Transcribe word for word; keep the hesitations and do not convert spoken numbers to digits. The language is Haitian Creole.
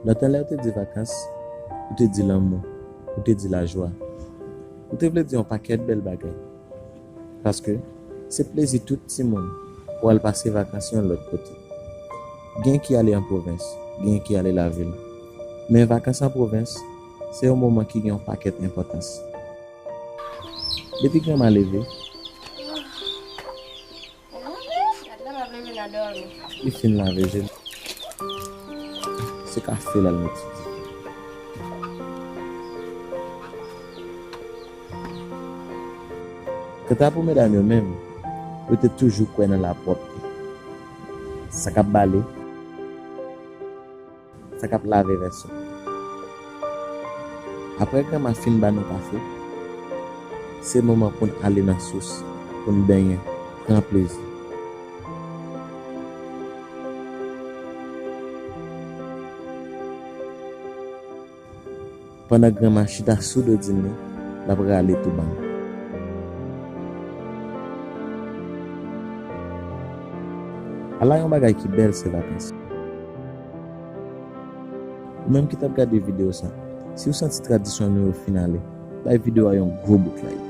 Lontan lè yo te di vakans, yo te di lanmou, yo te di lajwa. Yo te vle di yon pakèt bèl bagay. Paske se plezi tout timoun pou al pase vakans yon lòt kote. Gen ki ale an pwovens, gen ki ale lavil. Men vakans an pwovens, se yon moman ki gen yon pakèt enpòtans. Depi granma leve, li fin lave je l. Se kafe l al mete sou di. Kanta pou medam yo menm, yo te toujou kwè nan lapwòpte. Sa k ap bale, sa k ap lave vèso. Apre granma fin ba nou kafe, se moman pou n ale nan sous, pou n benyen, pran plezi. Pandan granma chita sou dodin li, l ap rale tou bann. Ala yon bagay ki bèl se vakans. Ou menm ki t ap gade videyo sa, si w santi tradisyon nou yo fin ale, bay videyo a yon gwo bout like.